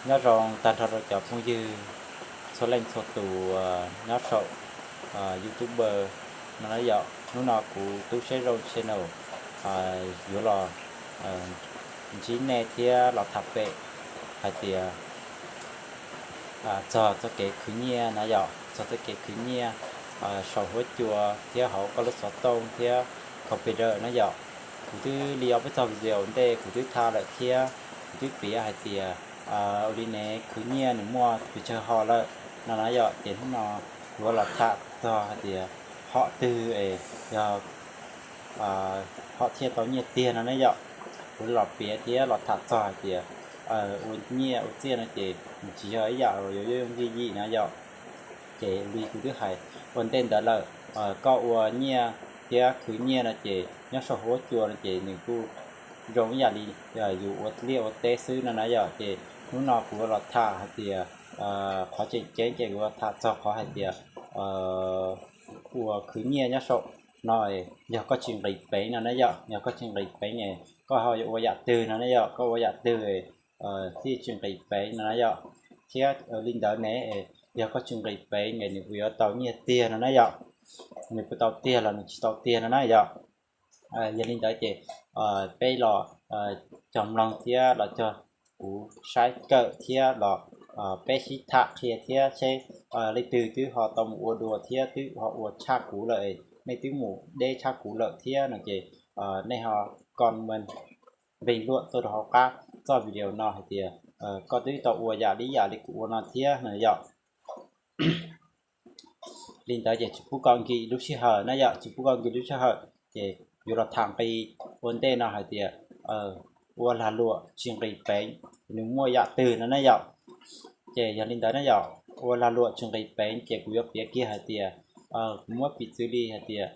Nyob zoo tag nrho rau cov phooj ywg txhua leej txhua tus nyob saum YouTube no na yom. Hnub no kuv Tub Seb Zoo Channel yuav los ntsib nej thiab los tham pem hais tias txog txoj kev khwv nyiaj na yom, txog txoj kev khwv nyiaj saum huab cua thiab hauv koj lub xov tooj thiab computer na yom. Kuv twb li ob peb txog video ntej kuv twb tham lawm thiab kuv twb piav hais tias ua li ne khwv nyiaj nws muaj pes tsawg hom lawm no na yom. Ces hnub no kuv yuav los tham txog hais tias hom twg es yog hom thiaj tau nyiaj tiag no na yom. Kuv los piav thiab los tham txog hais tias ua nyiaj ua txiaj no ces nws tsis yog ib yam uas yuav yooj yooj yim yim na yom. Ces li kuv twb hais ua ntej ntawd lawm, koj ua nyiaj thiab khwv nyiaj no ces nyob saum huab cua no ces nws kuj zoo ib yam li yus ua liaj ua teb xwb no na yom. Ces hnub no kuv yuav los tham hais tias qhov tseem ceeb ces kuv yuav tham txog qhov hais tias ua khwv nyiaj nyob saum no yog koj tsis nqis peev no na yom. Yog koj tsis nqis peev es koj ho yuav ua yam twg no na yom, koj ua yam twg thiaj tsis nqis peev no na yom. Thiab li ntawd ne, yog koj tsis nqis peev es nws puas yuav tau nyiaj tiag no na yom, nws puas tau tiag los nws tsis tau tiag no na yom. Yog li ntawd ces peb los cog mloog thiab los cog kuv saib kawm thiab los peb sib tham qhia thiab seb leej twg twb ho tau mus ua dua thiab twb ho ua tshaj kuv lawm, nej twb mus deb tshaj kuv lawm thiab no ces nej ho comment bình luận tuaj rau hauv qab txoj video no hais tias koj twb tau ua yam li yam li kuv ua no thiab no yom. Li ntawd ces tsis pub koj nkim lub sij hawm na yom, tsis pub koj nkim lub sij hawm ces yuav los tham nqi ua ntej no hais tias ua lag luam tsis nqis peev nws muaj yam twg no na yom. Ces yog li ntawd na yom, ua lag luam tsis nqis peev ces kuv yuav piav kiag hais tias kuv muab piv txwv li hais tias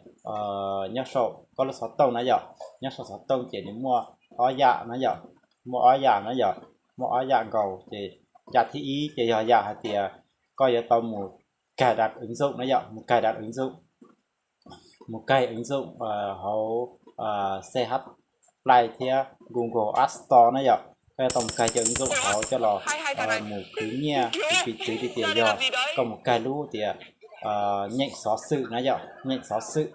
nyob saum koj lub xov tooj na yom, nyob saum xov tooj ces nws muaj ob yam na yom, muaj ob yam na yom, muaj ob yam nkaus ces yam thib ib ces yog yam hais tias koj yuav tau mus cài đặt ứng dụng na yom, mus cài đặt ứng dụng, mus cài ứng dụng hauv CH Play thiab Google App Store na yom. Koj yuav tau mus cài cov ứng dụng hauv coj los mus khwv nyiaj. Kuv piv txwv li tias yog koj mus cài lub tias nhịn xov xwm na yom, nhịn xov xwm,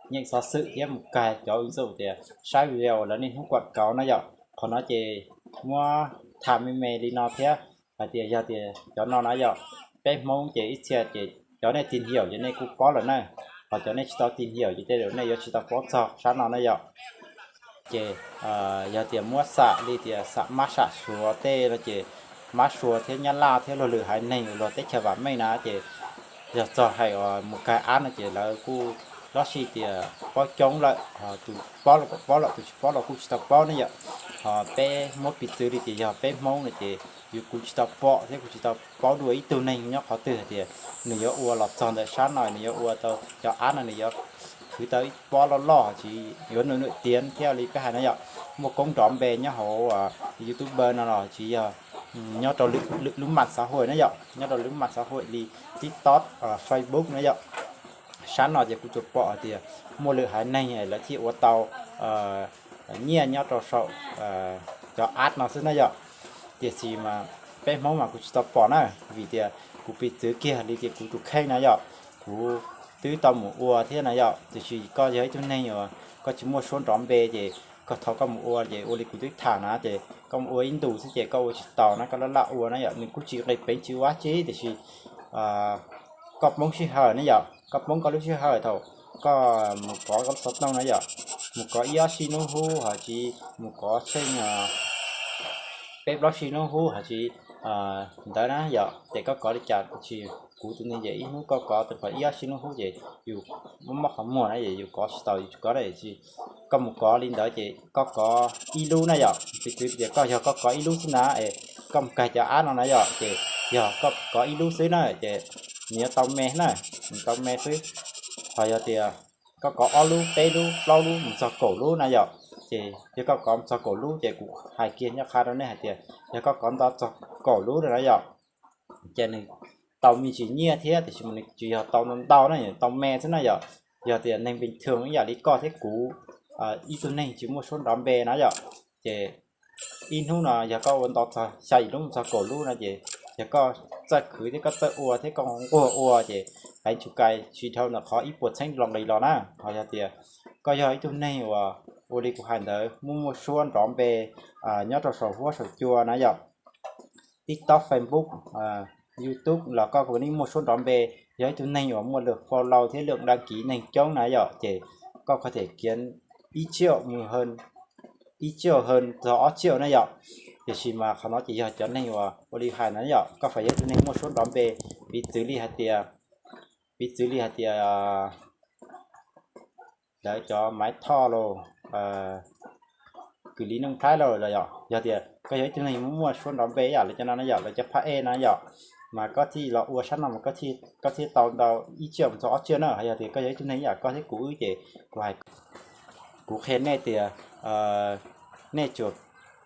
nhịn xov xwm thiab mus cài cov ứng dụng tias saib video lawv niaj hnub quảng cáo na yom. Qhov no ces muab tham me me li no thiab hais tias yog tias cov no na yom, peb Hmoob ces ib txhia ces cov nej tìm hiểu ces nej kuj paub lawm na, ho cov nej tsis tau tìm hiểu ces tej zaum nej yuav tsis tau paub txog sab no na yom. Ces yog tias muab xam li tias xam mab xam suav tej no ces mab suav thiab nyab laj thiab luag lwm haiv neeg luag teb chaws vam meej na ces yog txog hais uas mus cài app no ces lawv kuj lub sij tias paub coob lawm, tus paub los kuj paub lawm, tus tsis paub los kuj tsis tau paub ne yom. Ho peb muab piv txwv li tias yog peb Hmoob no ces yus kuv tsis tau pom thiab kuv tsis tau paub dua ib tug neeg nyob qhov twg hais tias nws yuav ua los txog ntawm sab no, nws yuav ua tau cov app no nws yuav khwv tau ib pob loj loj, tsis yuav nws nws tiav thiab li peb hais na yom. Muaj koob nrov npe nyob hauv YouTuber no los tsis yog nyob rau lwm lub mạng xã hội na yom, nyob rau lub mạng xã hội li TikTok, Facebook na yom. Sab no ces kuv tsuas pom hais tias muaj lwm haiv neeg lawv thiaj ua tau nyiaj nyob rau saum cov app no xwb na yom. Tiam sis mas peb Hmoob mas kuv tsis tau pom na, vim tias kuv piv txwv kiag li tias kuv tus kheej na yom, kuv twb tau mus ua thiab na yom. Tiam sis koj yog ib tug neeg uas koj tsis muaj suab nrov npe ces koj thaum koj mus ua ces ua li kuv twb tham na ces koj mus ua ib ntus xwb ces koj ua tsis taus na, koj laj laj ua na yom, nws kuj tsis nqis peev tsis ua dab tsi tiam sis koj poob sij hawm ne yom, koj poob koj lub sij hawm thaum koj mus kov koj lub xov tooj na yom, mus kov ib ob sij hnub hub hos tsis mus kov tsheej peb plaub sij hnub hub hos tsis ntawd na yom, ces koj kov li cas tsis, kuv tus neeg ces ib hnub koj kov tau ib ob sij hnub hub ces yus mob mob qhov muag na es yus kov tsis tau, yus tsis kov na es koj mus kov li ntawd ces koj kov ib lub na yom, piv txwv tias koj yog koj kov ib lub xwb na es koj mus kais cov app no na yom, ces yog koj kov ib lub xwb na ces nws yuav tau me na, nws tau me xwb. Ho yog tias koj kov ob lub, peb lub, plaub lub mus txog kaum lub na yom, ces yog koj kov mus txog kaum lub ces kuv hais kiag nyob qha rau nej hais tias yog koj kov nto txog kaum lub na yom, ces nws tau me ntsis nyiaj thiab tiam sis mas nws tsis yog tau ntau ntau na, tau me xwb na yom. Yog tias neeg bình thường ib yam li koj thiab kuv, ib tug neeg tsis muaj suab nrov npe na yom, ces ib hnub no yog koj ua nto txog xya yim lub mus txog kaum lub no ces yog koj txawj khwv thiab koj txawj ua thiab koj nquag ua ces heev tshum kais tsis dhau ntawm qhov ib puas txheeb los nqis los na. Ho yog tias koj yog ib tug neeg uas ua li kuv hais ntawd muaj muaj suab nrov npe nyob rau saum huab saum cua na yom, TikTok, Facebook, YouTube los koj kuj muaj suab nrov npe, yog ib tug neeg uas muaj lượt follow thiab lượt đăng ký neeg coob na yom, ces koj có thể kiếm ib triệu mus hơn, ib triệu hơn txog ob triệu na yom. Tiam sis mas qhov no ces yog cov neeg uas ua li hais na yom, koj phải yog ib tug neeg muaj suab nrov npe, piv txwv li hais tias, piv txwv li hais tias lawv cov Maiv Thoj los, Kwm Lis Neej Thaib los yom, yog tias koj yog ib tug neeg muaj suab nrov npe yam lawv cov no na yom, lawv cov phab ej na yom, mas koj thiaj los ua sab no mas koj thiaj tau ntau ib triệu mus txog ob triệu na. Ho yog tias koj yog ib tug neeg yam koj thiab kuv wb ces kuv hais, kuv qhia nej tias nej tsuas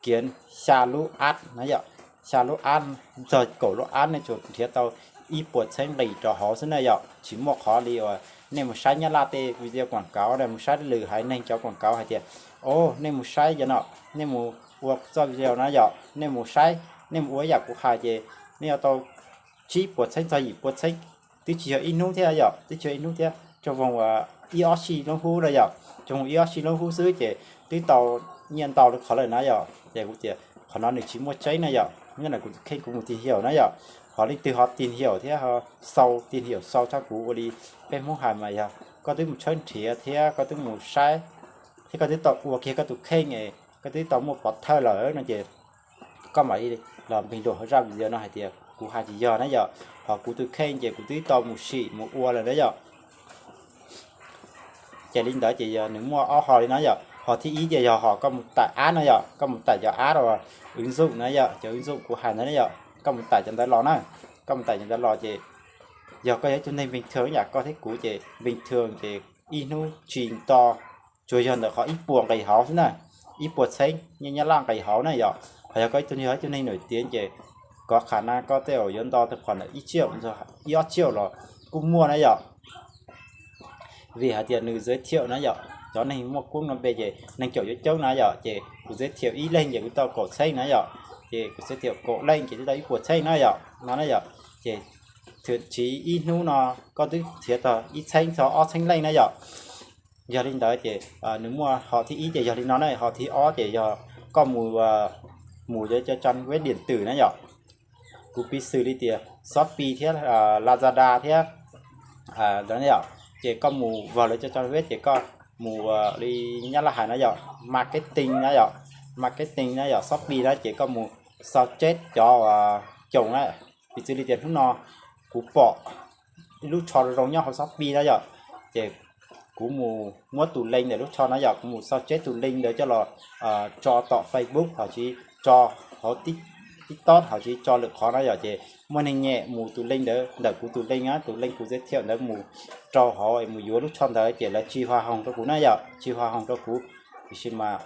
kiếm xya lub ad na yom, xya lub ad txog kaum lub ad nej tsuas nrhiav tau ib puas txheeb nqis rau hauv xwb na yom. Tsis muaj qhov li uas nej mus saib Nyab Laj tej video quảng cáo, nej mus saib lwm haiv neeg cov quảng cáo hais tias, o, nej mus saib cov no, nej mus ua txoj video na yom, nej mus saib, nej mus ua yam kuv hais ces nej yuav tau tsib puas txheeb txog yim puas txheeb, twb tsis yog ib hnub thiab yom, twb tsis yog ib hnub thiab, tsuas voog ib ob sij lub hub na yom, tsuas voog ib ob sij lub hub xwb ces twb tau nyiaj ntau li qhov lawm na yom. Ces kuv tias qhov no nws tsis muaj tseeb na yom, nyob ntawm kuv tus kheej kuv mus tìm hiểu na yom, ho leej twg ho tìm hiểu thiab ho sau tìm hiểu sau tshaj kuv ua li peb Hmoob hais mas yog koj twb mus tshawb nrhiav thiab koj twb mus saib thiab koj twb tau ua kiag koj tus kheej, koj twb tau muaj pov thawj lawm no ces koj mam li los bình luận hauv zaj video no hais tias kuv hais tsis yog na yom, ho kuv tus kheej ces kuv twb tau mus sim mus ua lawm na yom. Ces li ntawd ces yog nws muaj ob ho li no yom, ho thib ib ces yog ho koj mus tải app na yom, koj mus tải cov app uas ứng dụng na yom, cov ứng dụng kuv hais ntawd na yom, koj mus tải cov ntawd los na, koj mus tải cov ntawd los ces yog koj yog ib tug neeg bình thường yam koj thiab kuv ces bình thường ces ib hnub tsis nto, tsuas yog ntawm qhov ib puas nqis hauv xwb na, ib puas txheeb nyiaj Nyab Laj nqis hauv na yom. Ho yog koj ib tug, yog ib tug neeg nổi tiếng ces có khả năng koj tej zaum yuav nto tau qhov ntawm ib triệu, ib ob triệu los kuj muaj na yom. Vim hais tias nws giới thiệu na yom, cov neeg muaj kuab nrov npe ces neeg caum yuav coob na yom, ces kuv giới thiệu ib leeg ces kuv tau kaum txheeb na yom, ces kuv giới thiệu kaum leej ces twb tau ib puas txheeb na yom, no na yom. Ces thậm chí ib hnub no koj twb nrhiav tau ib txheeb txog ob txheeb leej na yom. Yog li ntawd ces nws muaj ho thib ib ces yog li no na, ho thib ob ces yog koj mus, mus cov trang web điện tử na yom. Kuv piv xws li tias Shopee thiab Lazada thiab ntawd na yom, ces koj mus vào lawv cov trang web ces koj mus li Nyab Laj hais na yom, marketing na yom, marketing na yom, Shopee na ces koj mus sao chép cov, cov na, piv xws li tias hnub no kuv pom ib lub tsho zoo zoo nyob hauv Shopee na yom, ces kuv mus muab tus link ntawm lub tsho na yom, kuv mus sao chép tus link ntawd coj los tso tom Facebook hos tsis tso hauv TikTok hos tsis tso lwm qhov na yom, ces muaj neeg nyem mus tus link ntawd ntawm kuv tus link, tus link kuv giới thiệu ntawd mus rau hauv es mus yuav lub tsho ntawd ces lawv tsis hoa hồng rau kuv na yom, tsis hoa hồng rau kuv. Tiam sis mas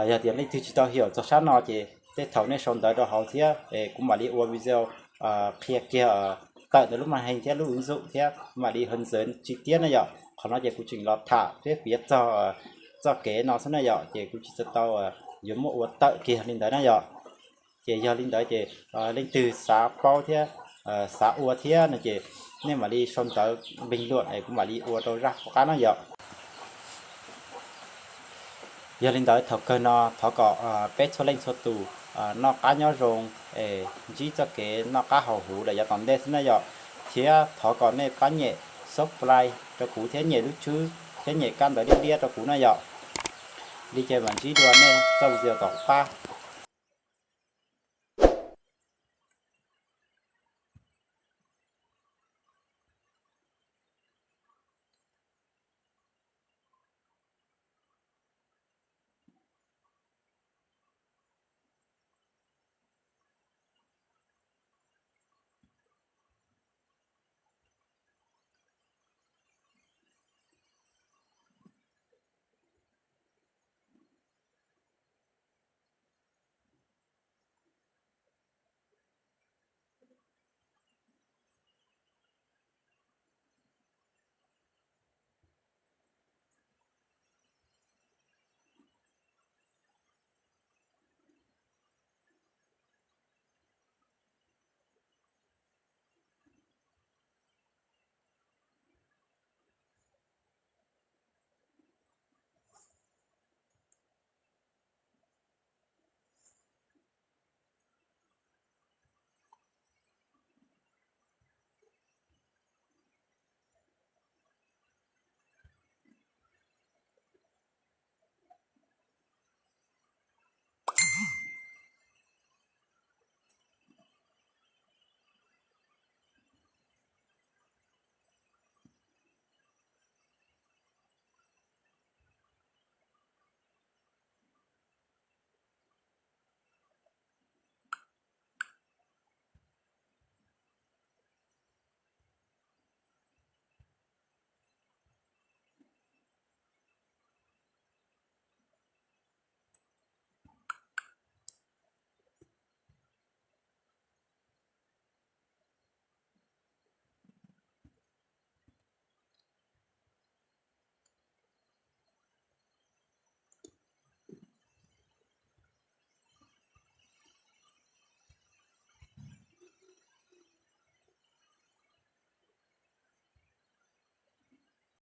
yog tias leej twg tsis tau hiểu txog sab no ces tej thaum nej sau ntawv rau hauv thiab es kuv mam li ua video qhia kiag tawm ntawm lub màn hình thiab lub ứng dụng thiab mam li hướng dẫn chi tiết na yom. Qhov no ces kuv tseem los tham thiab piav txog txoj kev no xwb na yom, ces kuv tsis tau yuav muab ua tawm kiag li ntawd na yom. Ces yog li ntawd ces leej twg xav paub thiab xav ua thiab no ces nej mam li sau ntawv bình luận es kuv mam li ua rau zaj tom qab na yom. Yog li ntawd thaum kawg no thov kom peb txhua leej txhua tus noj qab nyob zoo es ntsib txoj kev noj qab haus huv lawm yav tom ntej xwb na yom. Thiab thov kom nej pab nyem subscribe rau kuv thiab nyem lub tswb thiab nyem kab ntawv liab liab rau kuv na yom. Li ces mam ntsib dua nej txoj video tom qab.